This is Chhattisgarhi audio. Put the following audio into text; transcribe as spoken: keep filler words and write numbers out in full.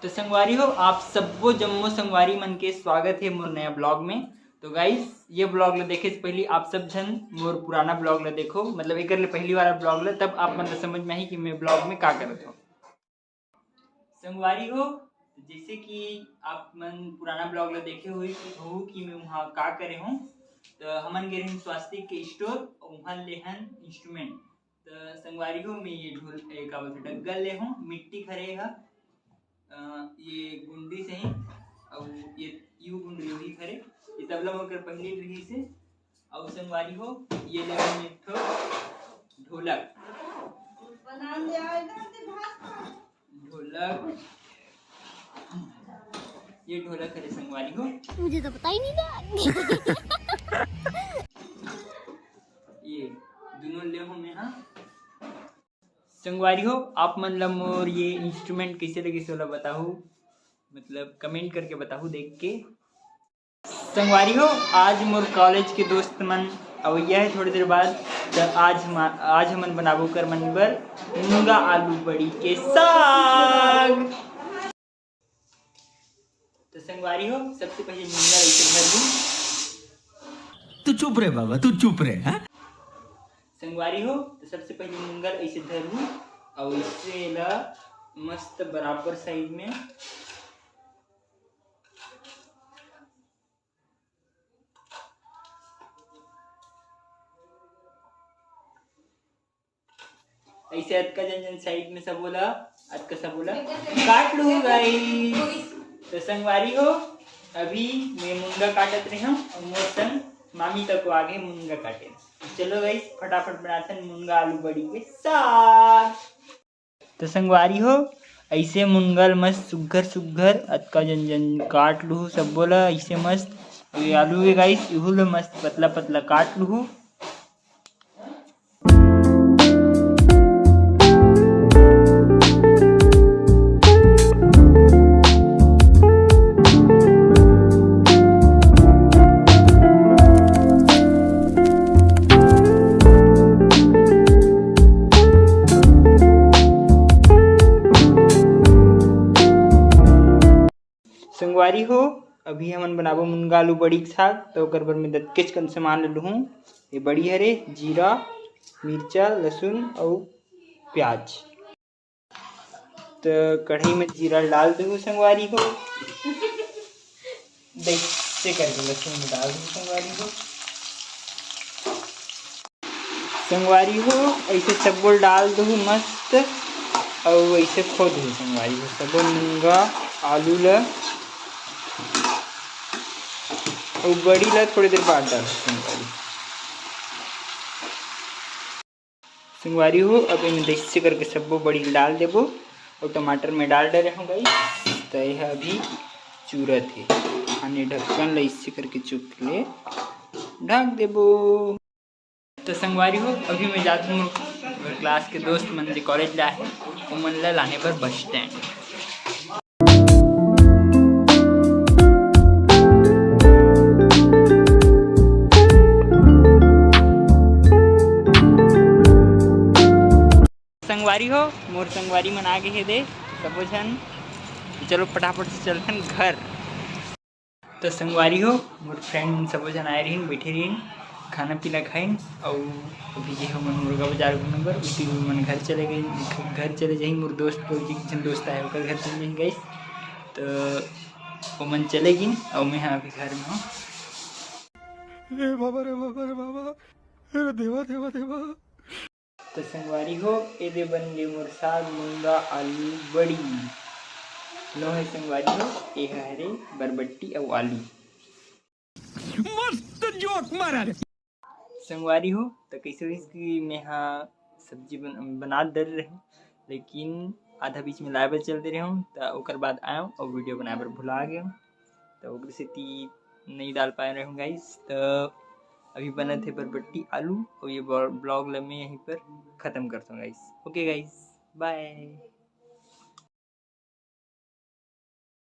तो संगवारी हो, आप सब्बो जम्मो संगवारी मन के स्वागत हे मोर नया ब्लॉग में। तो गाइस, ये ब्लॉग ला देखे से पहली आप सब झन मोर पुराना ब्लॉग ला देखो, मतलब एकर ले पहली वाला ब्लॉग ला, तब आप मन ला समझ में आही कि मैं ब्लॉग में का करत हूँ। संगवारी हो, जैसे कि आप मन पुराना ब्लॉग ला देखे हुई कि, हो कि मैं वहाँ का करे हूँ, तो हमन गे रहिन स्वास्तिक के स्टोर, वहाँ ले हन इंस्ट्रूमेंट। तो संगवारी हो, मैं ये ढोल, ए, का बोलथे, डग्गल ले हूँ, मिट्टी खरे हा, अ, ये गुंडी से ही, अउ ये यू गुंडी भी खरे, ये तबला मोर कर पहली रही से। अउ संगवारी हो, ये ले हूँ एक ठो ढोलक। ढोलक, ये ढोलक हरे संगवारी हो। मुझे तो पता ही नहीं था। ये दोनों ले हूँ मैं, हाँ। संगवारी हो, आप मन ला मोर ये इंस्ट्रूमेंट कैसे लगिस ओला बताहू, मतलब कमेंट करके बताहू देख के। संगवारी हो, आज मोर कॉलेज के दोस्त मन अवैया है थोड़ी देर बाद, त आज हम, आज हमन बनाबो कर मन बर मुनगा आलू बड़ी के साग। तो संगवारी हो, सबसे पहले मुनगा ऐसे धर दूँ। तू चुप रे बाबा, तू चुप रे, हाँ? संगवारी हो, तो सबसे पहले मुनगा ऐसे धर दूँ और इससे ला मस्त बराबर साइज में ऐसे अतका जन जन साइड में सबो ला, अतका सबो ला काट लूँ गाइस। तो संगवारी हो, अभी मैं मुनगा काटत रहे हूँ और मोर संग मामी तक आगे मुनगा काटे। चलो गाइस, फटाफट बनाथन मुनगा आलू बड़ी के साग। तो संगवारी हो, ऐसे मुनगा ल मस्त सुग्घर सुग्घर अतका जन जन काट लूहू सब्बो ला ऐसे मस्त। अउ ये आलू हे गाइस, इहू ला मस्त पतला पतला काट लूहू। संगवारी हो, अभी हमन बनाबो मुनगा आलू बड़ी के साग। तो ओकर बर मैं दतकेच कन सामान ले लुहूँ। ये बड़ी हरे, जीरा, मिर्चा, लहसुन अउ प्याज। तो कढ़ाई में जीरा डाल दूँ संगवारी हो। ऐसे करके लहसुन में डाल दूँ संगवारी हो। संगवारी हो, ऐसे सब्बो ल डाल दहू मस्त, अउ ऐसे खो दहू संगवारी हो, सबो मुनगा आलू ल, अउ बड़ी ल थोड़ी देर बाद डालहू संगवारी। संगवारी हो, अब एमे ऐसे करके सब्बो बड़ी ल डाल देबो, अउ टमाटर में डाल डरे हूँ गाइस, त यह अभी चूरत हे, आने ढक्कन ल ऐसे करके चुप ले ढक देबो। तो संगवारी हो, अभी मैं जात हूँ मोर क्लास के दोस्त मन जे कॉलेज ला हे, ओमन ला लाने बर बस स्टैंड। संगवारी हो, मोर संगवारी मन आ गे हे दे, सबो झन। चलो फटाफट से चलथन घर। तो संगवारी हो, मोर फ्रेंड मन सबो झन आए रहिन, बैठे रहिन, खाना पीना खाइन, अउ अभी गे हमन मुर्गा बाजार घूमे बर। उसी मन घर चले गए, घर चले जाही। मोर दोस्त, एक झन दोस्त आए, ओकर घर चले जाही गाइस। तो ओमन चले गिन, अउ मैं हा अभी घर में हूँ। रे बाबा, रे बाबा, रे बाबा, रे देवा, देवा, देवा। तो संगवारी हो, एदे बन गे मोर साग, मुनगा, आलू, बड़ी। लो हे संगवारी हो, ए हरे बरबट्टी अउ आलू। मस्त जोक मारा रे। संगवारी हो, तो कैसे होइस कि मैं हा सब्जी बन-, बनात डरे रहे हूँ, लेकिन आधा बीच में लाए बर चल दे रहे हूँ, तो ओकर बाद आए हूँ और वीडियो बनाए बर भुला गए हूँ। तो ओकरे सेती नई डाल पाए रहे हूँ गाइस। तो अभी बनत हे बरबट्टी आलू, और ये ब्लॉग ल मैं यहीं पर ख़त्म करता हूँ गाइस। ओके गाइस, बाय।